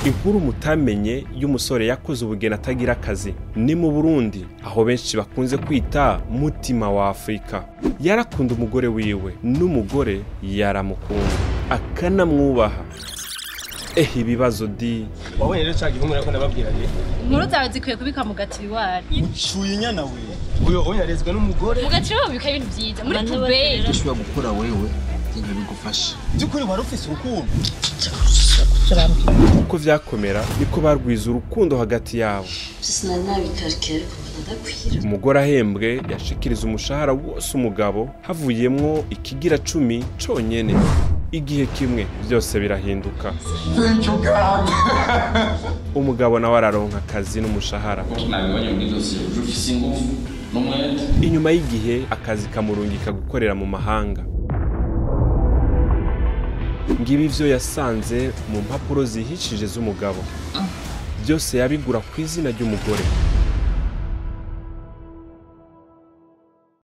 Inkuru mutamenye y'umusore yakoze ubugeni atagira akazi ni mu Burundi, aho benshi bakunze kwita mutima wa Afrika. Yarakunda umugore wiwe n'umugore yaramukunda akanamwubaha. Ibibazo di wabonye rero cya gihungu nako ndababwira rero inkuru zawe zikwiye kubika mu gatiriwari. Ucuye inyana we, uyo oya yarezwe n'umugore mu gatiriwari babika ibintu byiza muri poubelle. Ushobora gukora wewe ibintu bigufasha by'ukuri wari ufise urukundo. Uko vyakomera niko barwiza urukundo hagati yabo. Umugore ahembwe yashikiriza umushahara wose umugabo, havuyemwo ikigira 10 conyene. Igihe kimwe byose birahinduka. Umugabo nawe araronka akazi n'umushahara. Inyuma y'igihe akazi kamurungika gukorera mu mahanga. Ngibi ivyo yasanze mu mpapuro zihishije z'umugabo. Byose yabigura ku izina ry'umugore.